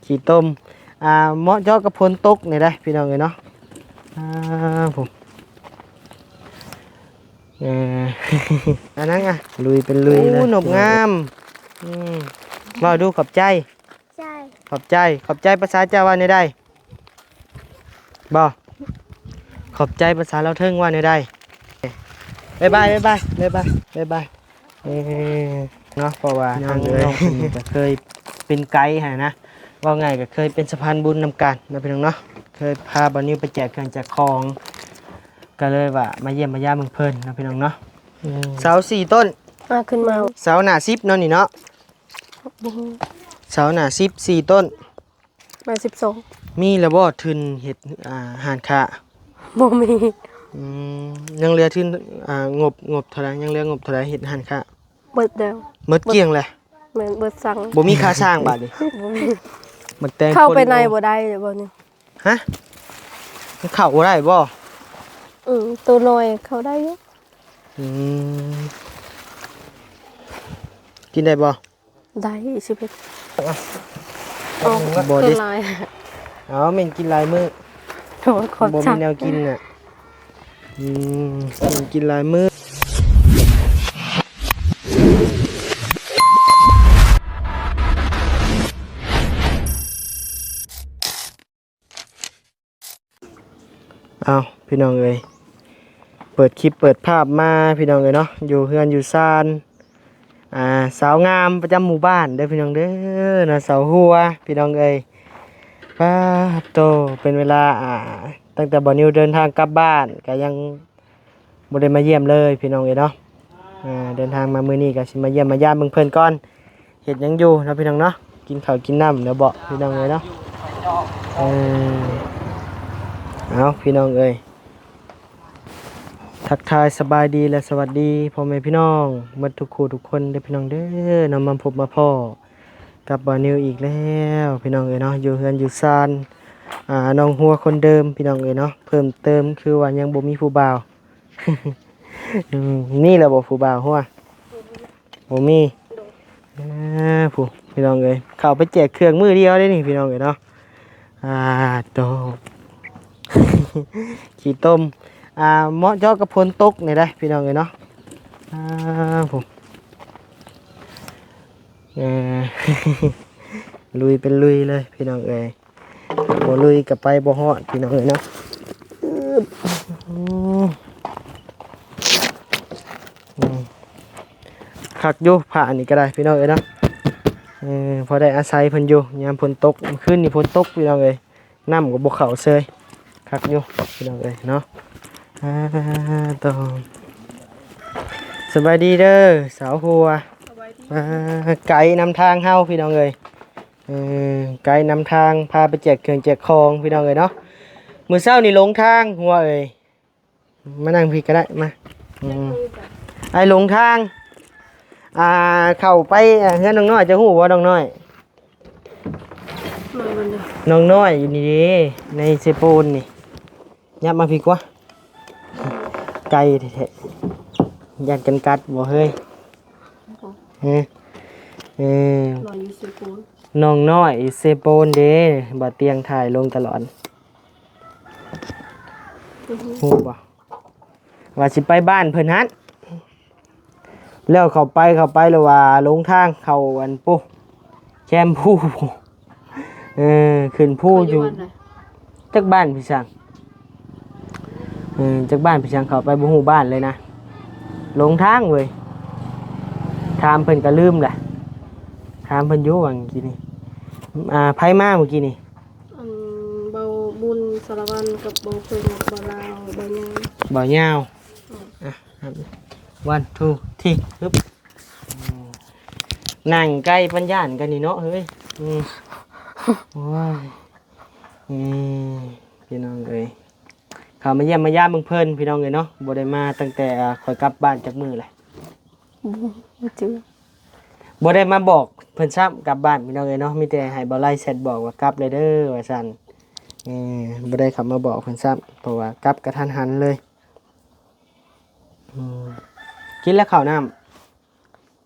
ຂີ້ຕົມ ອ່າ ເໝາະເຈາະກັບຝົນຕົກນີ້ໄດ໋ພີ່ນ້ອງເອີຍເນາະ. ອ່າ ຜູ້ ເອີ ອັນນັ້ນ ອ່ະ ລຸຍເປັນລຸຍເລີຍ. ໂອ້ ນົບງາມ. ອືມ ເວົ້າດູ ຂອບໃຈ. ໃຈ ຂອບໃຈ. ຂອບໃຈພາສາເຈົ້າວ່າແນວໃດ? ບໍ່ ຂອບໃຈພາສາລາວເທິງວ່າແນວໃດ? ບາຍບາຍ ບາຍບາຍ ບາຍບາຍ ບາຍບາຍ. ເອີ ເນາະ ເພາະວ່າທາງນ້ອງເພິ່ນນີ້ກໍເຄີຍເປັນໄກຫັ້ນນະ ເວົ້າງ່າຍກໍເຄີຍເປັນສະພານບຸນນຳກັນເນາະ ພີ່ນ້ອງເນາະ. ເຄີຍພາບ່າວນິວໄປແຈກເຄື່ອງແຈກຂອງ ກໍເລີຍວ່າມາຢ້ຽມມາຢາມເບິ່ງເພິ່ນເນາະ ພີ່ນ້ອງເນາະ. ເອີ ເສົາສີ່ຕົ້ນ ອ່າ ຂຶ້ນມາ ເສົາໜ້າສິບເນາະນີ້ເນາະ. ບໍ່ຮູ້ ເສົາໜ້າສິບສີ່ຕົ້ນ ແມ່ນສິບສອງ. ມີແລ້ວບໍ່ທຶນເຮັດ ອ່າ ຮ້ານຄ້າ? ບໍ່ມີ. ອືມ ຍັງເຫຼືອທຶນ ອ່າ ງົບ ງົບເທົ່າໃດ? ຍັງເຫຼືອງົບເທົ່າໃດເຮັດຮ້ານຄ້າ? ເບິດແລ້ວ. ເໝິດກ້ຽງແລ້ວ? ແມ່ນ ເບິດສັງ. ບໍ່ມີຄ່າສ້າງບາດນີ້? ບໍ່ມີ. ໝາກແຕງ ເຂົ້າໄປໃນບໍ່ໄດ້ເດ ບໍ່ນີ້. ຮະ? ມັນເຂົ້າບໍ່ໄດ້ບໍ່? ອືມ ໂຕນ້ອຍເຂົ້າໄດ້ຢູ່. ອືມ ກິນໄດ້ບໍ່? ໄດ້ ຊິເຮັດ ເອົາ ບໍ່ເດ້ ຫຼາຍ. ເອົາ ແມ່ນກິນຫຼາຍມື້. ໂອ້ຍ ຂອບໃຈ. ບໍ່ມີແນວກິນນະ. ອືມ ແມ່ນກິນຫຼາຍມື້. ເອົາ ພີ່ນ້ອງເອີຍ ເປີດຄລິບເປີດພາບມາ ພີ່ນ້ອງເອີຍເນາະ ຢູ່ເຮືອນຢູ່ຊານ ອ່າ ສາວງາມປະຈຳໝູ່ບ້ານເດີ ພີ່ນ້ອງເດີເນາະ ສາວຫົວ ພີ່ນ້ອງເອີຍ. ປາດໂຕ ເປັນເວລາ ອ່າ ຕັ້ງແຕ່ບ່າວນິວເດີນທາງກັບບ້ານ ກໍຍັງ ບໍ່ໄດ້ມາຢ້ຽມເລີຍພີ່ນ້ອງເອີຍເນາະ. ອ່າ ເດີນທາງມາມື້ນີ້ກໍຊິມາຢ້ຽມມາຢາມເບິ່ງເພິ່ນກ່ອນ ເຮັດຫຍັງຢູ່ເນາະພີ່ນ້ອງເນາະ. ກິນເຂົ້າກິນນ້ຳແລ້ວເບາະພີ່ນ້ອງເອີຍເນາະ. ເອີ ເອົາ ພີ່ນ້ອງເອີຍ ທັກທາຍສະບາຍດີ ແລະ ສະຫວັດດີພໍ່ແມ່ພີ່ນ້ອງໝົດທຸກຄູ່ທຸກຄົນເດີພີ່ນ້ອງເດີເນາະ. ມາພົບມາພໍ້ ກັບບ່າວນິວອີກແລ້ວພີ່ນ້ອງເອີຍເນາະ ຢູ່ເຮືອນຢູ່ຊານ ອ່າ ນ້ອງຫົວຄົນເດີມພີ່ນ້ອງເອີຍເນາະ. ເພີ່ມເຕີມຄືວ່າຍັງບໍ່ມີຜູ້ບ່າວ ອືມ ມີແລ້ວບໍ່ຜູ້ບ່າວຫົວ? ບໍ່ມີ. ເອີ ຜູ້ ພີ່ນ້ອງເອີຍ ເຂົ້າໄປແຈກເຄື່ອງມື້ດຽວເດ້ນີ້ພີ່ນ້ອງເອີຍເນາະ. ອ່າ ໂຕ ຂີ້ຕົມ ອ່າ ເໝາະເຈາະກັບຝົນຕົກນີ້ໄດ໋ພີ່ນ້ອງເອີຍເນາະ. ອ່າ ຜູ້ ເອີ ລຸຍເປັນລຸຍເລີຍພີ່ນ້ອງເອີຍ ບໍ່ລຸຍກໍໄປບໍ່ຮອດພີ່ນ້ອງເອີຍເນາະ. ອືມ ອືມ ຄັກຢູ່ຜ້ານີ້ກໍໄດ້ພີ່ນ້ອງເອີຍເນາະ. ເອີ ພໍໄດ້ອາໄສເພິ່ນຢູ່ຍາມຝົນຕົກ ມື້ຄືນນີ້ຝົນຕົກພີ່ນ້ອງເອີຍ ນ້ຳກໍບໍ່ເຂົ້າເຊີຍ ຄັກຢູ່ພີ່ນ້ອງເອີຍເນາະ. ອ່າ ໂຕ ສະບາຍດີເດີສາວຫົວ. ສະບາຍດີ. ອ່າ ໄກນຳທາງເຮົາພີ່ນ້ອງເອີຍ ເອີ ໄກນຳທາງ ພາໄປແຈກເຄື່ອງແຈກຂອງພີ່ນ້ອງເອີຍເນາະ. ມື້ເຊົ້ານີ້ຫຼົງທາງຫົວເອີຍ ມານັ່ງພີ້ກໍໄດ້ ມາ. ອືມ ອ້າຍຫຼົງທາງ ອ່າ ເຂົ້າໄປເຮືອນນ້ອງນ້ອຍ ເຈົ້າຮູ້ບໍ່ນ້ອງນ້ອຍ? ນ້ອງນ້ອຍຢູ່ນີ້ເດ້ ໃນເຊໂປນນີ້. ຫຍັບມາພີ້ກວ່າ ໄກແທ້ໆ ຢ້ານກັນກັດບໍ່ເຮີ້ຍ? ເອີ ນ້ອງນ້ອຍຢູ່ເຊໂປນເດ້ ບ່າວຕຽງຖ່າຍລົງຕະຫຼອດ. ຮູ້ບໍ່ ວ່າຊິໄປບ້ານເພິ່ນຫັ້ນ ແລ້ວເຂົ້າໄປ ເຂົ້າໄປແລ້ວວ່າຫຼົງທາງເຂົ້າອັນປູ ແຄມພູ ເອີ ຂຶ້ນພູຢູ່ ເຂົາຢູ່ບ້ານໃດ? ຈັກບ້ານພີ່ຊ່າງ ເອີ ຈັກບ້ານພີ່ຊ່າງ ເຂົ້າໄປບໍ່ຮູ້ບ້ານເລີຍນະ ຫຼົງທາງເວີຍ. ຖາມເພິ່ນກໍລືມລະ ຖາມເພິ່ນຢູ່ຫວ່າງກີ້ນີ້. ອ່າ ໃຜມາມື້ກີ້ນີ້? ອັນ ເບົາບຸນ ສາລະວັນ ກັບເບົາເພິ່ງ ເບົາລາວ ເບົາຍາວ ເບົາຍາວ. ອືມ ອ່ະ ວັນ ທູ ທີ ຮຶບ. ໂອ້ ນັ່ງໃກ້ປັນຢ້ານກັນນີ້ເນາະເຮີ້ຍ. ອືມ ໂອ້ຍ ອືມ ພີ່ນ້ອງເອີຍ ເຂົ້າມາຢ້ຽມມາຢາມເບິ່ງເພິ່ນ ພີ່ນ້ອງເອີຍເນາະ. ບໍ່ໄດ້ມາຕັ້ງແຕ່ ອ່າ ຂ້ອຍກັບບ້ານຈັກມື້ແຫຼະ. ບໍ່ ບໍ່ຈື່ ບໍ່ໄດ້ມາບອກເພິ່ນຊ້ຳກັບບ້ານ ພີ່ນ້ອງເອີຍເນາະ. ມີແຕ່ໃຫ້ບ່າວໄລແຊັດບອກວ່າກັບແລ້ວເດີວ່າຊັ້ນ. ເອີ ບໍ່ໄດ້ເຂົ້າມາບອກເພິ່ນຊ້ຳ ເພາະວ່າກັບກະທັນຫັນເລີຍ. ອືມ ກິນແລ້ວເຂົ້ານ້ຳ?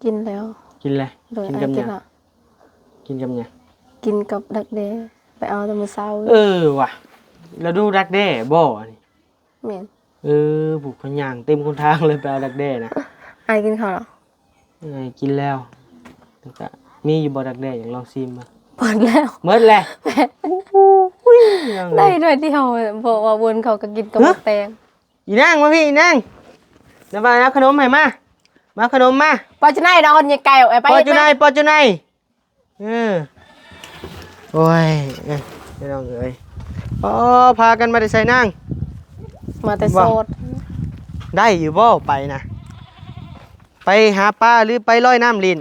ກິນແລ້ວ. ກິນແລ້ວ. ໂດຍ ກິນກັບຫຍັງ? ກິນກັບຫຍັງ? ກິນກັບດັກແດ້ ໄປເອົາແຕ່ມື້ເຊົ້າ. ເອີຫວະ ລະດູດັກແດ້ບໍ່ອັນນີ້? ແມ່ນ. ເອີ ຜູ້ເຂົາຍ່າງເຕັມຫົນທາງເລີຍ ໄປເອົາດັກແດ້ນະ. ອ້າຍກິນເຂົ້າແລ້ວ? ເອີ ກິນແລ້ວ. ແລ້ວກະມີຢູ່ບໍ່ດັກແດ້ ຢາກລອງຊີມເບິ່ງ? ເບິດແລ້ວ. ເໝິດແລ້ວ? ໂອ້ຍ ໄດ້ໜ້ອຍດຽວ ເພາະວ່າວົນເຂົາກໍກິນກັບໝາກແຕງ. ອີນາງ ມາພີ້ ອີນາງ ນະບ່າວເອົາຂະໜົມໃຫ້ມາ ມາເອົາຂະໜົມມາ. ປອດຈຸໄນ ນອນຍາແກ້ວ ໄປ ປອດຈຸໄນ ປອດຈຸໄນ. ເອີ ໂອ້ຍ ເອີ ພີ່ນ້ອງເອີຍ ອໍ ພາກັນມາແຕ່ໃສນາງ? ມາແຕ່ໂສດ. ໄດ້ຢູ່ບໍ່ໄປນະ? ໄປຫາປາ ຫຼື ໄປລອຍນ້ຳຫຼິ້ນ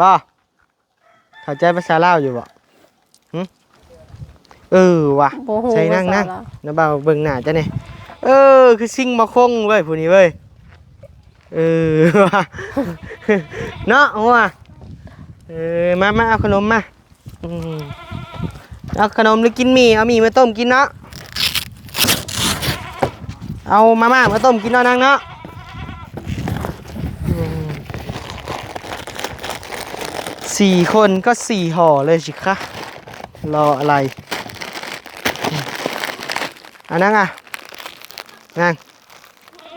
ບໍ່? ເຂົ້າໃຈພາສາລາວຢູ່ບໍ່? ຫຶ? ເອີຫວະ ບໍ່ຮູ້ ໃສນາງ ພາສາລາວ ນະບ່າວເບິ່ງໜ້າເຈົ້າແດ່. ເອີ ຄືຊິງມາຄົງເວີຍ ຜູ້ນີ້ເວີຍ. ເອີຫວະ ເນາະຫົວ. ເອີ ມາ ມາເອົາຂະໜົມມາ. ອືມ ເອົາຂະໜົມ ຫຼື ກິນໝີ່? ເອົາໝີ່ມາຕົ້ມກິນເນາະ. ເອົາມາມ່າມາຕົ້ມກິນເນາະນາງເນາະ. ອືມ ສີ່ຄົນກໍສີ່ຫໍ່ເລີຍຊິຄະ ລໍອະໄລ. ອາ ນາງອະ ນາງ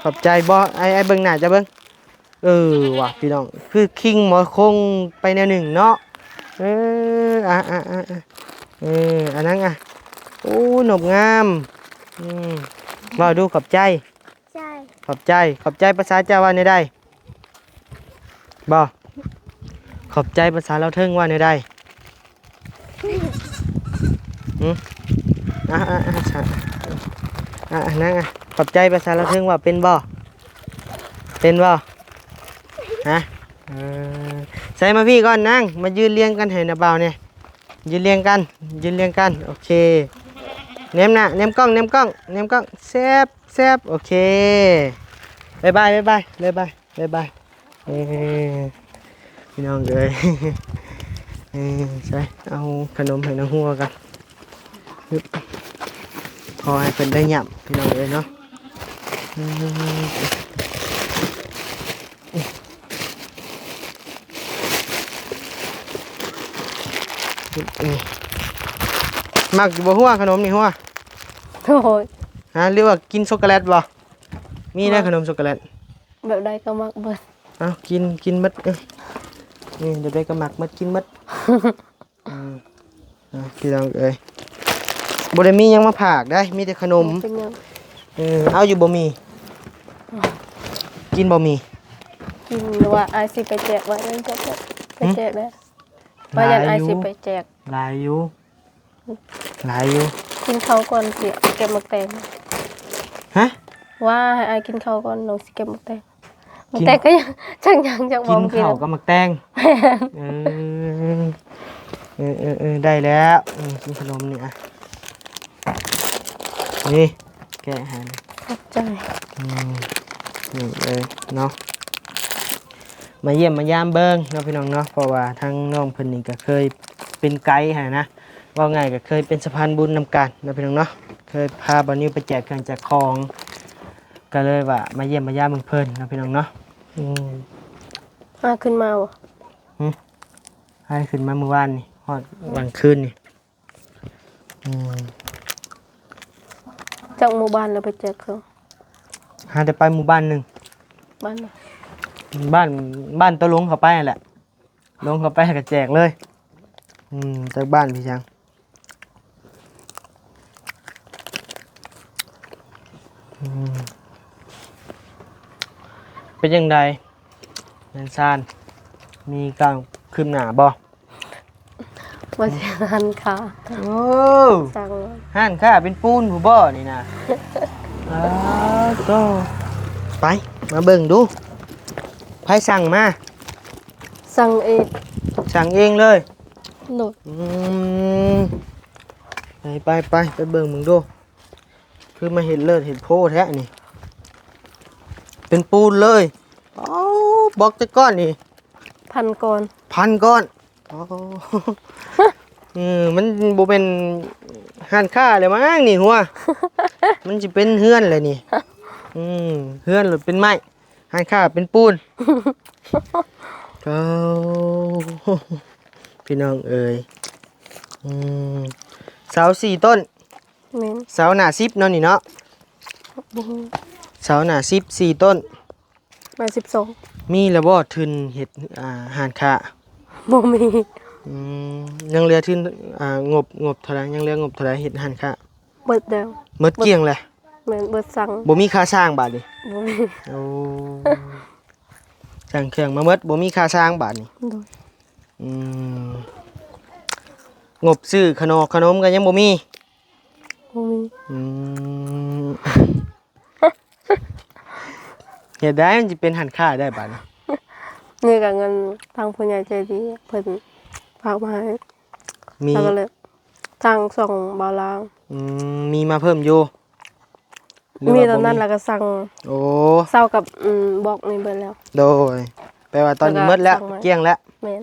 ຂອບໃຈບໍ່? ອ້າຍ ອ້າຍເບິ່ງໜ້າເຈົ້າເບິ່ງ. ເອີຫວະ ພີ່ນ້ອງ ຄືຄິງມໍຄົງໄປແນວໜຶ່ງເນາະ. ເອີ ອາ ອາ ອາ ອາ ເອີ ອາ ນາງອາ. ໂອ້ ນົບງາມ. ອືມ ເວົ້າດູ ຂອບໃຈ. ໃຈ ຂອບໃຈ. ຂອບໃຈພາສາເຈົ້າວ່າແນວໃດ? ບໍ່ ຂອບໃຈພາສາລາວເທິງວ່າແນວໃດ? ຫຶ? ອາ ອາ ອາ ອາ ນາງອາ ຂອບໃຈພາສາລາວເທິງເວົ້າເປັນບໍ່? ເປັນບໍ່? ຮະ? ເອີ ໃສ່ມາພີ້ກ່ອນນາງ ມາຢືນລຽງກັນໃຫ້ນ້າບ່າວແດ່. ຢືນລຽງກັນ ຢືນລຽງກັນ ໂອເຄ. ແນມໜ້າ ແນມກ້ອງ ແນມກ້ອງ ແນມກ້ອງ ແຊບ ແຊບ ໂອເຄ. ບາຍບາຍ ບາຍບາຍ ບາຍບາຍ ບາຍບາຍ. ເອີ ພີ່ນ້ອງເອີຍ ເອີ ໃສ່ ເອົາຂະໜົມໃຫ້ນາງຫົວກ່ອນ. ຮຶບ ຂໍໃຫ້ເພິ່ນໄດ້ຫຍ້ຳ ພີ່ນ້ອງເອີຍເນາະ. ເອີ ນີ້ ມັກຢູ່ບໍ່ຫົວ ຂະໜົມນີ້ຫົວ? ໂອ້ຍ ຮະ ຫຼືວ່າກິນຊັອກໂກແລັດບໍ່? ມີໄດ໋ ມັກ ຂະໜົມຊັອກໂກແລັດ. ແບບໃດກໍມັກເບິດ. ເອົາ ກິນ ກິນໝົດ ເອີ ນີ້ ແບບໃດກໍມັກໝົດ ກິນໝົດ. ອືມ ອ່ະ ພີ່ນ້ອງເອີຍ ບໍ່ໄດ້ມີຫຍັງມາຝາກໄດ໋ ມີແຕ່ຂະໜົມ. ເປັນຫຍັງ? ເອີ ເອົາຢູ່ບໍ່ໝີ່? ກິນບໍ່ໝີ່? ກິນ ຫຼືວ່າອ້າຍຊິໄປແຈກໄວ້ ໄປແຈກໄດ້. ຫຶ? ວ່າຢ້ານອ້າຍຊິໄປແຈກ. ຫຼາຍຢູ່ ຫຼາຍຢູ່ ຫຼາຍຢູ່. ກິນເຂົ້າກ່ອນ ຊິເກັບໝາກແຕງ. ຮະ? ວ່າໃຫ້ອ້າຍກິນເຂົ້າກ່ອນ ນ້ອງຊິເກັບໝາກແຕງ. ໝາກແຕງກໍຍັງ ຈັ່ງຍັງຈັກບໍ່ກິນ. ກິນເຂົ້າກັບໝາກແຕງ. ແມ່ນ. ເອີ ເອີ ເອີ ເອີ ໄດ້ແລ້ວ. ເອີ ກິນຂະໜົມນີ້ອະ ນີ້ ແກະໃຫ້. ຂອບໃຈ. ອືມ ນີ້ເລີຍເນາະ ມາຢ້ຽມມາຢາມເບິ່ງເນາະ ພີ່ນ້ອງເນາະ. ເພາະວ່າທາງນ້ອງເພິ່ນນີ້ກໍເຄີຍເປັນໄກຫັ້ນນະ ເວົ້າງ່າຍກໍເຄີຍເປັນສະພານບຸນນຳກັນເນາະ ພີ່ນ້ອງເນາະ. ເຄີຍພາບ່າວນິວໄປແຈກເຄື່ອງແຈກຂອງ ກໍເລີຍວ່າມາຢ້ຽມມາຢາມເບິ່ງເພິ່ນເນາະ ພີ່ນ້ອງເນາະ. ອືມ ພາຂຶ້ນມາບໍ່? ຫຶ? ພາຂຶ້ນມາມື້ວານນີ້ ຮອດ ອືມ ວານຄືນນີ້. ອືມ ຈັກໝູ່ບ້ານລະໄປແຈກເຄື່ອງ? ຫາແຕ່ໄປໝູ່ບ້ານໜຶ່ງ. ບ້ານໃດ? ບ້ານ ບ້ານໂຕລົງເຂົ້າໄປຫັ້ນແຫຼະ. ລົງເຂົ້າໄປແລ້ວກໍແຈກເລີຍ. ອືມ ຈັກບ້ານຄືຫຍັງ. ອືມ ເປັນຈັ່ງໃດເຮືອນຊານ ມີການຄືບໜ້າບໍ່? ວ່າຊິຮ້ານຄ້າ. ໂອ້ ສ້າງຮ້ານຄ້າເປັນປູນພຸ້ນບໍ່ນີ້ນະ? ອ້າໂຕ ໄປ ມາເບິ່ງດູ ໃຜສັ່ງມາ? ສັ່ງເອງ. ສັ່ງເອງເລີຍ? ໂດຍ. ອືມ ໄປ ໄປ ໄປ ໄປເບິ່ງເບິ່ງດູ ຄືມາເຮັດເລີດເຮັດໂພແທ້ນີ້ ເປັນປູນເລີຍ. ເອົາ ບລັອກຈັກກ້ອນນີ້? ພັນກ້ອນ. ພັນກ້ອນ. ອໍ ເອີ ມັນບໍ່ແມ່ນຮ້ານຄ້າແລ້ວມັ້ງນີ້ຫົວ ມັນຊິເປັນເຮືອນແລ້ວນີ້. ອືມ ເຮືອນລະເປັນໄມ້ ຮ້ານຄ້າເປັນປູນ. ເອົາ ພີ່ນ້ອງເອີຍ ອືມ ເສົາສີ່ຕົ້ນ. ແມ່ນ. ເສົາໜ້າສິບເນາະນີ້ເນາະ. ບໍ່ຮູ້. ເສົາໜ້າສິບສີ່ຕົ້ນ. ໜ້າສິບສອງ. ມີແລ້ວບໍ່ທຶນເຮັດ ອ່າ ຮ້ານຄ້າ? ບໍ່ມີ. ອືມ ຍັງເຫຼືອທຶນ ອ່າ ງົບ ງົບເທົ່າໃດ? ຍັງເຫຼືອງົບເທົ່າໃດເຮັດຮ້ານຄ້າ? ເບິດແລ້ວ. ເໝິດກ້ຽງແລ້ວ? ແມ່ນ. ເບິດສັງ. ບໍ່ມີຄ່າສ້າງບາດນີ້? ບໍ່ມີ. ໂອ້ ສັ່ງເຄື່ອງມາເໝິດ ບໍ່ມີຄ່າສ້າງບາດນີ້. ໂດຍ. ອືມ ງົບຊື້ຂະໜົມ ຂະໜົມກໍຍັງບໍ່ມີ? ບໍ່ມີ. ອືມ ເຮັດໄດ້ ມັນຊິເປັນຮ້ານຄ້າໄດ້ບາດນີ້. ນີ້ກໍເງິນທາງຜູ້ໃຫຍ່ໃຈດີເພິ່ນຝາກມາໃຫ້. ມີ ແລ້ວກໍເລີຍສ້າງຊ່ອງບ່າວລາວ. ອືມ ມີມາເພີ່ມຢູ່? ມີຕອນນັ້ນແລ້ວກໍສັ່ງ. ໂອ້ ເຊົາກັບ ອືມ ບລັອກນີ້ເບິດແລ້ວ. ໂດຍ. ແປວ່າຕອນນີ້ເໝິດແລ້ວ ແລ້ວກໍສັ່ງໃໝ່ ກ້ຽງແລ້ວ. ແມ່ນ.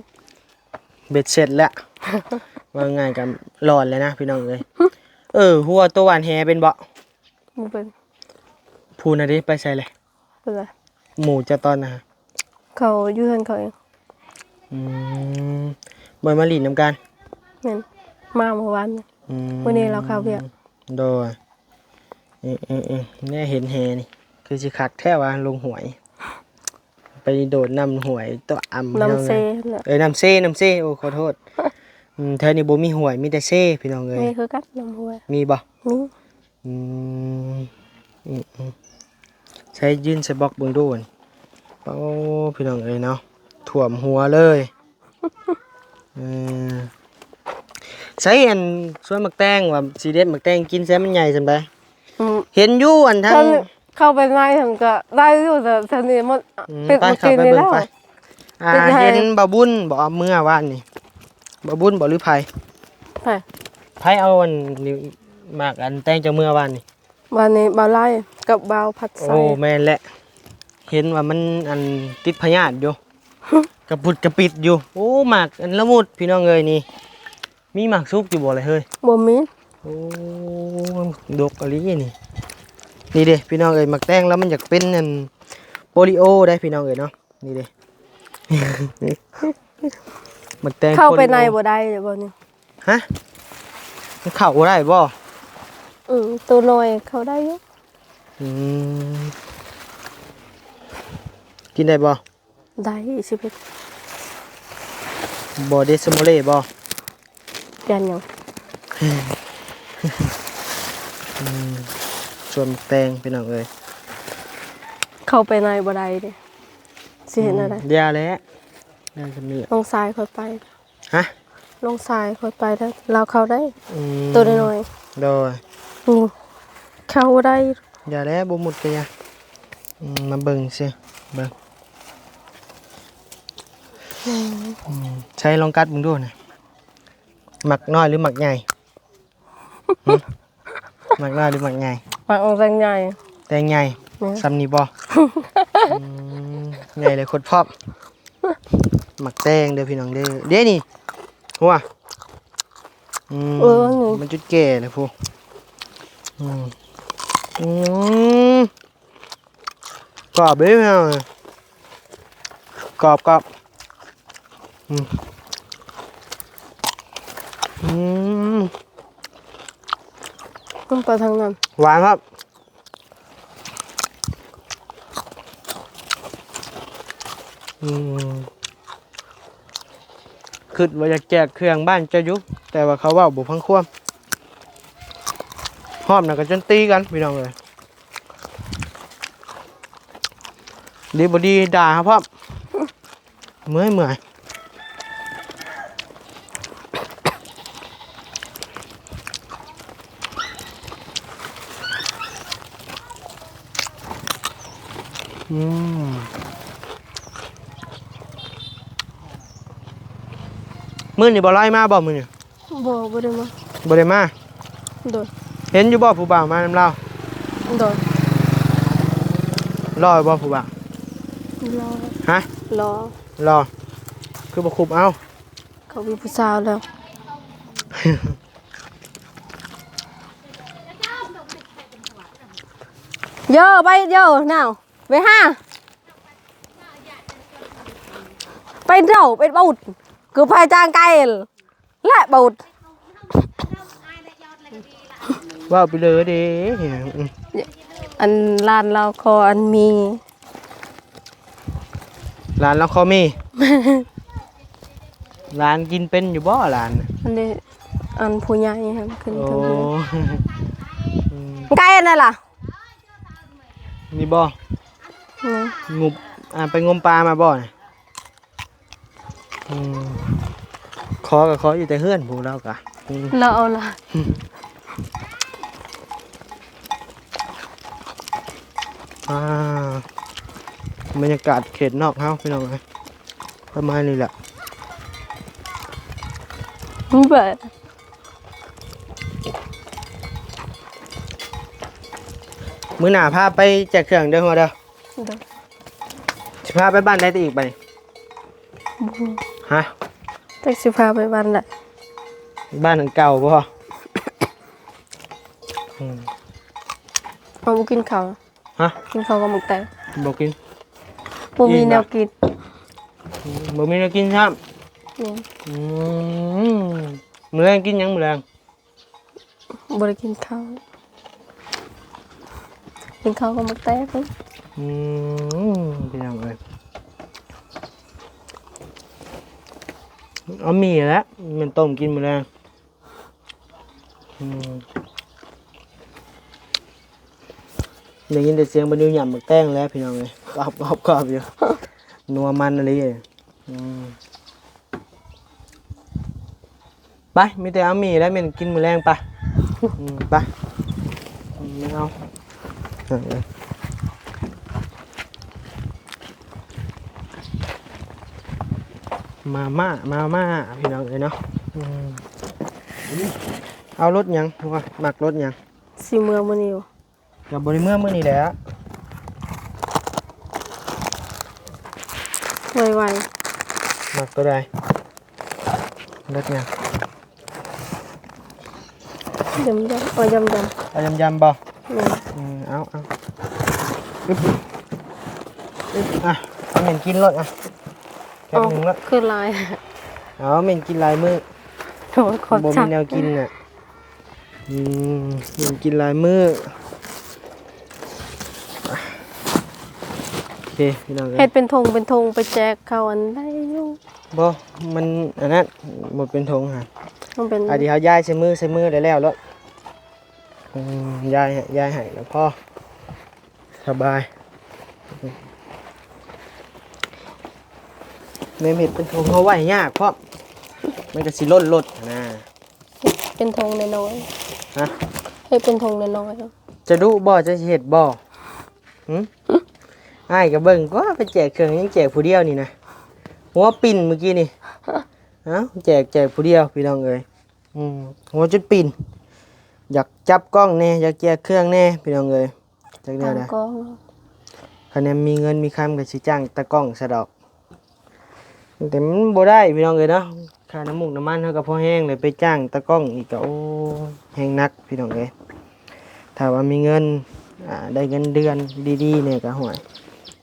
ເບັດເສັດແລ້ວ. ເວົ້າງ່າຍກໍຫຼອນແລ້ວນະພີ່ນ້ອງເອີຍ. ເອີ ຫົວໂຕຫວ່ານແຫເປັນບໍ່? ບໍ່ເປັນ. ຜູ້ນັ້ນເດ ໄປໃສແລ້ວ? ເພິ່ນວ່າ ໝູ່ເຈົ້າຕອນນະ? ເຂົາຢູ່ເຮືອນເຂົາເອງ. ອືມ ບໍ່ໄດ້ມາຫຼິ້ນນຳກັນ? ແມ່ນ. ມາມື້ວານນີ້. ອືມ ມື້ນີ້ລາວເຂົ້າວຽກ. ໂດຍ. ເອີໆໆ ແນວເຫັນແຫນີ້ ຄືຊິຄັກແທ້ວ່າ ລົງຫ້ວຍ ໄປໂດດນ້ຳຫ້ວຍຕົວອຳ. ນ້ຳເຊ. ເອີ ນ້ຳເຊ ນ້ຳເຊ. ໂອ້ ຂໍໂທດ. ອືມ ແຖວນີ້ບໍ່ມີຫ້ວຍ ມີແຕ່ເຊ ພີ່ນ້ອງເອີຍ. ມີຄືກັນ ນ້ຳຫ້ວຍ. ມີບໍ່? ມີ. ອືມ ອືມໆ ໃຊ້ຢືນໃສ່ບລັອກເບິ່ງດູ. ໂອ້ ພີ່ນ້ອງເອີຍເນາະ ຖ້ວມຫົວເລີຍ. ເອີ ໃຊ້ອັນສວນໝາກແຕງ ວ່າຊິເດັດໝາກແຕງກິນ ໃຊ້ມັນໃຫຍ່ສ່ຳໃດ? ອືມ ເຫັນຢູ່ອັນທາງ ເຂົ້າໄປໃນຫັ້ນກໍໄດ້ຢູ່ ແຕ່ທາງນີ້ມັນ ອືມ ປິດ ໄປ ເມື່ອກີ້ນີ້ແລ້ວ. ອ່າ ເຫັນບ່າວບຸນບໍ່ເມື່ອວານນີ້? ບ່າວບຸນບໍ່ ຫຼືໃຜ? ໃຜ? ໃຜເອົາອັນນີ້ ໝາກອັນແຕງເຈົ້າເມື່ອວານນີ້? ວານນີ້ບ່າວໄລ່ກັບບ່າວພັດໄຊ. ໂອ້ ແມ່ນແຫຼະ ເຫັນວ່າມັນອັນຕິດພະຍາດຢູ່ ກະປຸດກະປິດຢູ່. ໂອ້ ໝາກອັນລະມຸດ ພີ່ນ້ອງເອີຍນີ້. ມີໝາກສຸກຢູ່ບໍ່ລະເຮີ້ຍ? ບໍ່ມີ. ໂອ້ ດົກອີ່ຫຼີນີ້. ນີ້ເດ້ພີ່ນ້ອງເອີຍ ໝາກແຕງລະມັນຢາກເປັນອັນໂປລິໂອໄດ໋ພີ່ນ້ອງເອີຍເນາະ. ນີ້ເດ້ ໝາກແຕງ ເຂົ້າໄປໃນບໍ່ໄດ້ເດ້ບໍ່ນີ້? ຮະ? ມັນເຂົ້າບໍ່ໄດ້ບໍ່? ອືມ ໂຕນ້ອຍເຂົ້າໄດ້ຢູ່. ອືມ ກິນໄດ້ບໍ່? ໄດ້ ຊິເຮັດ ບໍ່ເດ ສະໂມເລບໍ່? ຢ້ານຫຍັງ? ອືມ ສວນແຕງ ພີ່ນ້ອງເອີຍ ເຂົ້າໄປໃນບໍ່ໄດ້ເດ້ ຊິເຮັດແນວໃດ? ອືມ ຢ່າແຫຼະ ໄດ້ສ່ຳນີ້ແຫຼະ. ນ້ອງຊາຍຂ້ອຍໄປ. ຮະ? ນ້ອງຊາຍຂ້ອຍໄປແລ້ວ ລາວເຂົ້າໄດ້. ອືມ ໂຕນ້ອຍໆ. ໂດຍ. ນີ້ ເຂົ້າບໍ່ໄດ້. ຢ່າແຫຼະ ບໍ່ໝົດກໍຢ່າ. ອືມ ມາເບິ່ງຊື່ ເບິ່ງ. ອືມ ອືມ ໃຊ້ລອງກັດເບິ່ງດູນະ ໝາກນ້ອຍຫຼືໝາກໃຫຍ່? ຫຶ? ໝາກນ້ອຍຫຼືໝາກໃຫຍ່? ໝາກແຕງໃຫຍ່. ແຕງໃຫຍ່. ແມ່ນ. ສ່ຳນີ້ບໍ່? ອືມ ໃຫຍ່ເລີຍໂຄດພ້ອມ. ໝາກແຕງເດີພີ່ນ້ອງເດີ. ເດ້ນີ້ ຫົວ. ອືມ ເອີ ມັນຈຸດແກ່ແລ້ວພຸ້ນ. ອືມ ອືມ ກອບເດ້ພີ່ນ້ອງ ກອບໆ. ອືມ ອືມ ມັນໄປທາງນັ້ນ. ຫວານຄັບ. ອືມ ຄິດວ່າຢາກແຈກເຄື່ອງບ້ານເຈົ້າຢູ່ ແຕ່ວ່າເຂົາເວົ້າບໍ່ຟັງຄວາມ. ຮອບນັ້ນກໍຈົນຕີກັນ ພີ່ນ້ອງເອີຍ. ດີບໍ່ດີ ດ່າເຮົາພ້ອມ. ເມື່ອຍ ເມື່ອຍ. ອືມ ມື້ນີ້ບໍ່ໄລ່ມາບໍ່ມື້ນີ້? ບໍ່ ບໍ່ໄດ້ມາ. ບໍ່ໄດ້ມາ. ໂດຍ. ເຫັນຢູ່ບໍ່ຜູ້ບ່າວມານຳລາວ? ໂດຍ. ຫຼໍ່ຢູ່ບໍ່ຜູ້ບ່າວ? ຫຼໍ່. ຮະ? ຫຼໍ່. ຫຼໍ່. ຄືບໍ່ຄຸບເອົາ? ເຂົາມີຜູ້ສາວແລ້ວ. ເຢີ ໄປເຢີ ນາວ ໄປຫາ ໄປເດີ ໄປເບົາ ຄືພາຈາງໄກ ແລະ ເບົາ. ເວົ້າໄປເລີຍເດ້. ອືມ ອັນຫຼານລາວຂໍອັນໝີ່. ຫຼານລາວຂໍໝີ່? ຫຼານກິນເປັນຢູ່ບໍ່ຫຼານ? ອັນນີ້ ອັນຜູ້ໃຫຍ່ຫັ້ນຂຶ້ນ ໂອ້ ເທິງພຸ້ນ. ອືມ ໄກ່ອັນນັ້ນລະ? ນີ້ບໍ່? ອືມ ງຸບ ອ່າ ໄປງົມປາມາບໍ່? ອືມ ຂໍກໍຂໍຢູ່ແຕ່ເຮືອນຜູ້ລາວກະ ອືມ ລາວເອົາລະ. ອ່າ ບັນຍາກາດເຂດນອກເຮົາ ພີ່ນ້ອງເອີຍ ປະມານນີ້ແຫຼະ. ມື້ໜ້າພາໄປແຈກເຄື່ອງເດີ ຫົວເດີ. ໂດຍ. ຊິພາໄປບ້ານໃດອີກບາດນີ້? ບໍ່ຮູ້. ຮະ? ຈັກຊິພາໄປບ້ານໃດ? ບ້ານອັນເກົ່າບໍ່? ອືມ ເຮົາບໍ່ກິນເຂົ້າ. ຮະ? ກິນເຂົ້າກັບໝາກແຕງ. ບໍ່ກິນ. ບໍ່ມີແນວກິນ. ບໍ່ມີແນວກິນຊ້ຳ. ແມ່ນ. ອືມ ມື້ແລງກິນຫຍັງມື້ແລງ? ບໍ່ໄດ້ກິນເຂົ້າ ກິນເຂົ້າກັບໝາກແຕງພຸ້ນ. ອືມ ພີ່ນ້ອງເອີຍ ເອົາໝີ່ແຫຼະ ແມ່ນຕົ້ມກິນມື້ແລງ. ອືມ ໄດ້ຍິນແຕ່ສຽງບານິວຫຍ້ຳໝາກແຕງແຫຼະ ພີ່ນ້ອງເອີຍ ກອບໆໆຢູ່ ນົວມັນອີ່ຫຼີ. ອືມ ໄປ ມີແຕ່ເອົາໝີ່ແລ້ວແມ່ນກິນມື້ແລງໄປ. ອືມ ໄປ ອືມ ເອົາ ເອີ ມາມ່າ ມາມ່າ ພີ່ນ້ອງເອີຍເນາະ. ອືມ ເອົາລົດຫຍັງ? ວ່າມັກລົດຫຍັງ? ຊິເມືອມື້ນີ້ບໍ່? ກໍບໍ່ໄດ້ເມືອມື້ນີ້ແຫຼະ ໄວໆ. ມັກໂຕໃດ? ລົດຫຍັງ? ຢຳໆ ເອົາຢຳໆ ເອົາຢຳໆບໍ່? ແມ່ນ. ອືມ ເອົາ ເອົາ ອຶບ ອຶບ ອ່ະ ເອົາເໝັນກິນໂລດ ອ່ະ ແກັບໜຶ່ງໂລດ. ຄືຫຼາຍ ເອົາເໝັນກິນຫຼາຍມື້ ໂອ້ຍ ຂອບໃຈ ບໍ່ມີແນວກິນນະ. ອືມ ກິນຫຼາຍມື້. ໂອເຄ ພີ່ນ້ອງເອີຍ ເຮັດເປັນຖົງເປັນຖົງໄປແຈກເຂົາອັນໃດຢູ່? ບໍ່ ມັນອັນນັ້ນ ບໍ່ເປັນຖົງຫະ ມັນເປັນ ອັນທີ່ເຮົາຢາຍໃສ່ມື ໃສ່ມືແລ້ວໆ ໂລດ. ອືມ ຢາຍ ຢາຍໃຫ້ແລ້ວພໍ ສະບາຍ. ແມ່ນເຮັດເປັນຖົງເຮົາໄວ້ຍາກພ້ອມ ມັນກໍຊິຫຼົ່ນລົດນະ. ເປັນຖົງນ້ອຍໆ ຮະ? ເຮັດເປັນຖົງນ້ອຍໆ. ຈະດຸບໍ່? ຈະເຮັດບໍ່? ຫຶ? ອ້າຍກໍເບິ່ງກວ່າ ໄປແຈກເຄື່ອງ ຍັງແຈກຜູ້ດຽວນີ້ນະ ຫົວປິ່ນມື້ກີ້ນີ້. ເອົ້າ ແຈກ ແຈກຜູ້ດຽວ ພີ່ນ້ອງເອີຍ. ອືມ ຫົວຈົນປິ່ນ ຢາກຈັບກ້ອງແດ່ ຢາກແຈກເຄື່ອງແດ່ ພີ່ນ້ອງເອີຍ. ຈັກແນວໃດ ຄັນແມ່ນມີເງິນມີຄຳກໍຊິຈ້າງຕາກ້ອງຊະດອກ ແຕ່ມັນບໍ່ໄດ້ພີ່ນ້ອງເອີຍເນາະ. ຄ່ານ້ຳມູກນ້ຳມັນເຮົາກໍພໍແຮງແລ້ວ ໄປຈ້າງຕາກ້ອງອີກກໍ ໂອ້ຍ ແຮງໜັກພີ່ນ້ອງເອີຍ. ຖ້າວ່າມີເງິນ ອ່າ ໄດ້ເງິນເດືອນດີໆແດ່ກໍ ຫ້ວຍ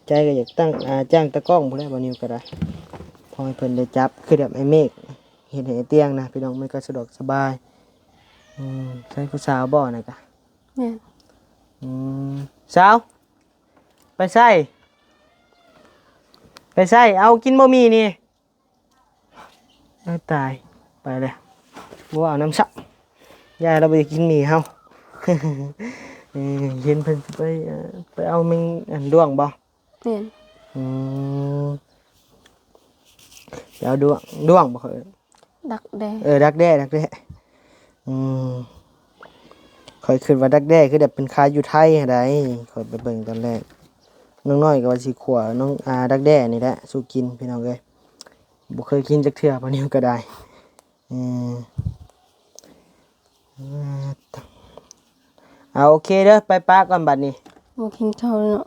ໃຈກໍຢາກຕັ້ງ ອ່າ ຈ້າງຕາກ້ອງພຸ້ນແຫຼະ ບ່າວນິວກໍໄດ້ ພໍໃຫ້ເພິ່ນໄດ້ຈັບ ຄືແບບອ້າຍເມກເຮັດໃຫ້ອ້າຍຕຽງນະ ພີ່ນ້ອງ ມັນກໍສະດວກສະບາຍ. ອືມ ໃຊ້ຜູ້ສາວບໍ່ນະກະ? ແມ່ນ. ອືມ ສາວ ໄປໃສ? ໄປໃສ? ເອົາ ກິນບໍ່ໝີ່ນີ້. ເອີ ຕາຍ ໄປແລ້ວ ບໍ່ເອົານຳຊ້ຳ ຢ້ານລາວບໍ່ຢາກກິນໝີ່ເຮົາ. ເອີ ເຫັນເພິ່ນໄປ ເອີ ໄປເອົາແມງອັນດ້ວງບໍ່? ແມ່ນ. ອືມ ໄປເອົາດ້ວງ ດ້ວງບໍ່? ເອີ້ນດັກແດ້. ເອີ ດັກແດ້ ດັກແດ້. ອືມ ຂ້ອຍຄິດວ່າດັກແດ້ຄືແບບເພິ່ນຂາຍຢູ່ໄທຫັ້ນໃດ ຂ້ອຍໄປເບິ່ງຕອນແລກ ນ້ອງນ້ອຍກໍວ່າຊິຂົ້ວນ້ອງ ອ່າ ດັກແດ້ນີ້ແຫຼະສູ່ກິນ ພີ່ນ້ອງເອີຍ. ບໍ່ເຄີຍກິນຈັກເທື່ອ ບ່າວນິວກໍໄດ້. ເອີ ເອົາ ໂອເຄເດີ ໄປປະກ່ອນບັດນີ້. ບໍ່ກິນເຂົ້າເນາະ?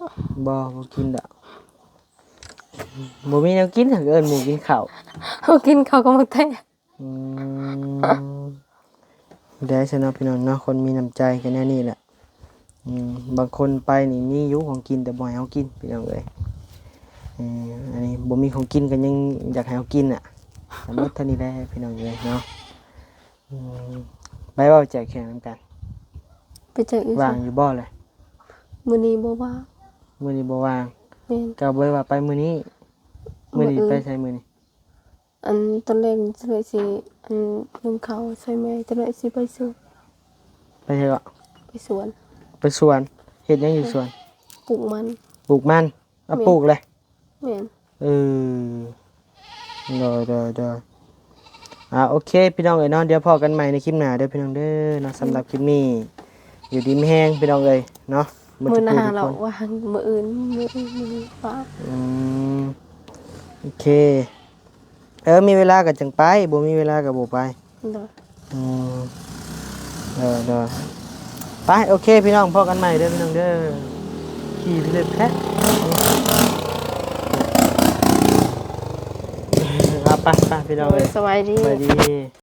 ບໍ່ ບໍ່ກິນດອກ ບໍ່ມີແນວກິນ ເອີ້ນໝູກິນເຂົ້າ. ບໍ່ກິນເຂົ້າກໍບໍ່ແທ້. ອືມ ໄດ້ຊະເນາະ ພີ່ນ້ອງເນາະ ຄົນມີນ້ຳໃຈກໍແນວນີ້ແຫຼະ. ອືມ ບາງຄົນໄປນີ້ມີຢູ່ຂອງກິນ ແຕ່ບໍ່ໃຫ້ເຮົາກິນ ພີ່ນ້ອງເອີຍ. ເອີ ອັນນີ້ບໍ່ມີຂອງກິນກໍຍັງຢາກໃຫ້ເຮົາກິນນະ. ກໍໝົດເທົ່ານີ້ແຫຼະ ພີ່ນ້ອງເອີຍເນາະ. ອືມ ໄປເວົ້າແຈກແຂກນຳກັນ ໄປແຈກຢູ່ ວ່າງຢູ່ບໍ່ແຫຼະ? ມື້ນີ້ບໍ່ວ່າງ ມື້ນີ້ບໍ່ວ່າງ ແມ່ນ ກໍບໍ່ໄດ້ວ່າໄປມື້ນີ້. ມື້ນີ້ໄປໃສມື້ນີ້? ອັນຕອນແລງຈະໄດ້ຊິອັນໜຶ້ງເຂົ້າຊ່ອຍແມ່ ຈະໄດ້ຊິໄປສວນ. ໄປໃສເກາະ? ໄປສວນ. ໄປສວນ ເຮັດຫຍັງຢູ່ສວນ? ປູກມັນ. ປູກມັນ? ເອົາ ແມ່ນ ປູກເລີຍ? ແມ່ນ. ເອີ ໂດຍໆໆ ອ່າ ໂອເຄ ພີ່ນ້ອງເອີຍເນາະ ດຽວພໍ້ກັນໃໝ່ໃນຄລິບໜ້າເດີພີ່ນ້ອງເດີເນາະ. ສຳລັບຄລິບນີ້ ຢູ່ດີມີແຮງພີ່ນ້ອງເອີຍເນາະ. ມື້ໜ້າເນາະ ວ່າງ ມື້ອື່ນ ມື້ອື່ນ ມື້ນີ້ວ່າງ. ອືມ ໂອເຄ ເອີ ມີເວລາກໍຈັ່ງໄປ ບໍ່ມີເວລາກໍບໍ່ໄປ. ໂດຍ. ອືມ ເອີ ໂດຍ. ໄປ ໂອເຄ ພີ່ນ້ອງ ພໍ້ກັນໃໝ່ເດີພີ່ນ້ອງເດີ. ຂີ່ລົດແທ້ ເອົາ ໄປໆ ພີ່ນ້ອງເອີຍ ສະບາຍດີ ສະບາຍດີ.